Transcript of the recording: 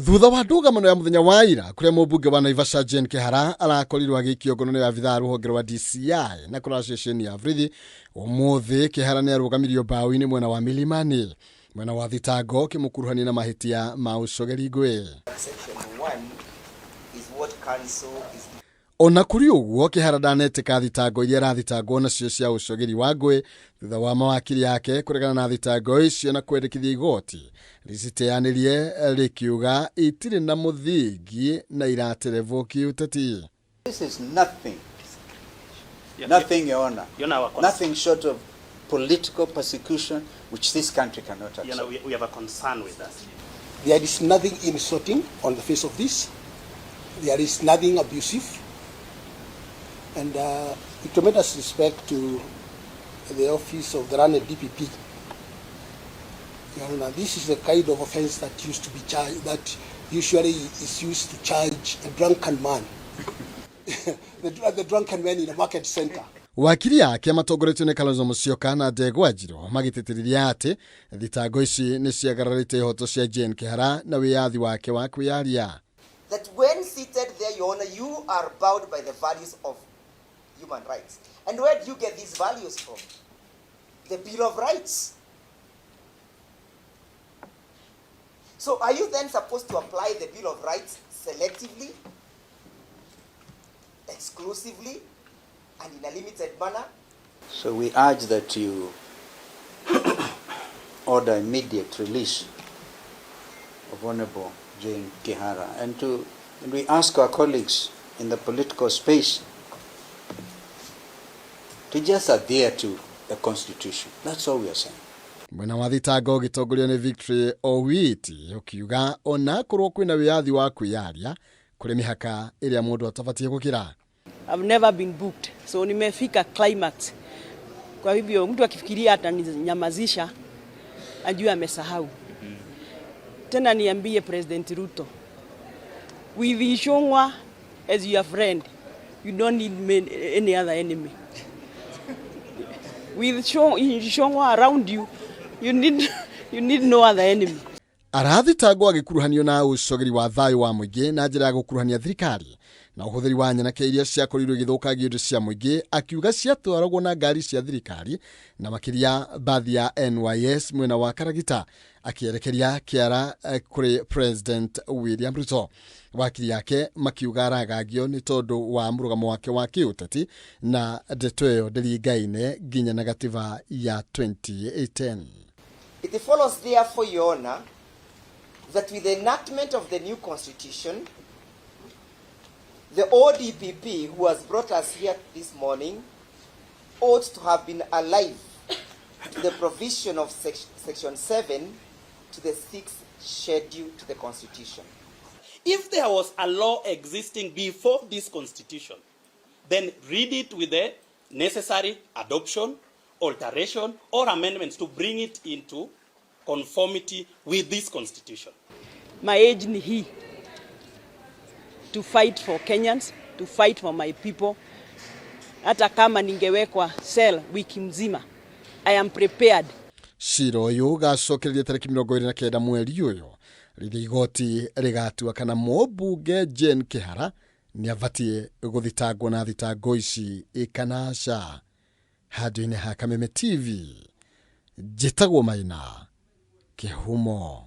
Thutha wa ndũgamano ya mũthenya wa ira kũrĩa mũmbunge wa Naivasha Jane Kĩhara arakorirwo agĩikio ngono nĩ abithaa a rũhonge rwa DCI na kũrora ceceni ya borithi, ũmũthĩ Kĩhara nĩ arũgamirio mbaũ-inĩ mwena wa Milimani mwena wa thitango kĩmũkuruhania na mahĩtia ma ũcogeri ngũĩ. Section 1 is what council is. Ona kũrĩ ũguo, Kĩhara ndanetĩka thitango iria arathitangwo nacio cia ũcogeri wa ngũĩ thutha wa mawakiri ake kũregana na thitango icio na kwendekithia igoti rĩciteanĩrie rĩkiuga itirĩ na mũthingi na iraterebwo kĩũteti. This is nothing. Nothing, Your Honor. Your Honor, our concern. Nothing short of political persecution, which this country cannot accept. Your Honor, we have a concern with that. There is nothing insulting on the face of this. There is nothing abusive. And with tremendous respect to the office of the learned DPP, Your Honor, this is the kind of offense that used to be charged, that usually is used to charge a drunken man. The drunken man in a market center. Wakiri ake matongoretio nĩ Kalonzo Musyoka na Ndegwa Njiru magĩtĩtĩrithia atĩ thitango ici nĩ ciagararĩte ihoto cia Jane Kĩhara na wĩyathi wake wa kwĩyaria. That when seated there, Your Honor, you are bound by the values of human rights. And where do you get these values from? The Bill of Rights. So are you then supposed to apply the Bill of Rights selectively, exclusively, and in a limited manner? So we urge that you order immediate release of Honorable Jane Kihara, and we ask our colleagues in the political space to just adhere to the Constitution. That's all we are saying. Mwena wa thitango ũgĩtongorio nĩ Victory Owiti ũkiuga ona korwo kwĩna wĩyathi wa kwĩyaria kũrĩ mĩhaka ĩrĩa mũndũ atabatiĩ gũkĩra. I've never been booked. So nimefika climax. Kwa hivyo mtu akifikiria ataninyamazisha ajue amesahau. Tena niambie President Ruto, with Ichung'wah as your friend, you don't need any other enemy. With Ichung'wah around you, you need no other enemy. Arathitangwo agĩkuruhanio na ũcogeri wa thayũ wa mũingĩ na njĩra ya gũkuruhania thirikari na ũhũthĩri wa nyanake iria ciakorirwo igĩthũkangia indo cia mũingĩ, akiuga ciatwaragwo na ngari cia thirikari na makĩria bathi ya NYS mwena wa Karagita, akĩerekeria kĩara kũrĩ President William Ruto. Wakiri yake makiuga aragagio nĩ tondũ wa mũrũgamo wake wa kĩũteti na ndeto ĩyo ndĩringaine nginya na gatiba ya 2010. It follows therefore, Your Honor, that with the enactment of the new constitution, the ODPP who has brought us here this morning ought to have been alive to the provision of section 7 to the 6th schedule to the constitution. If there was a law existing before this constitution, then read it with the necessary adoption, alteration, or amendments to bring it into conformity with this constitution. My age ni hii to fight for Kenyans, to fight for my people. Hata kama ningewekwa cell wiki mzima, I am prepared. Cira ũyũ ũgacokereria tarĩki 29 mweri ũyũ rĩrĩa igoti rĩgatua kana mũmbunge Jane Kĩhara nĩ abatiĩ gũthitangwo na thitango ici kana aca. Handũ-inĩ ha Kameme TV, njĩtagwo Maina Kĩhumo.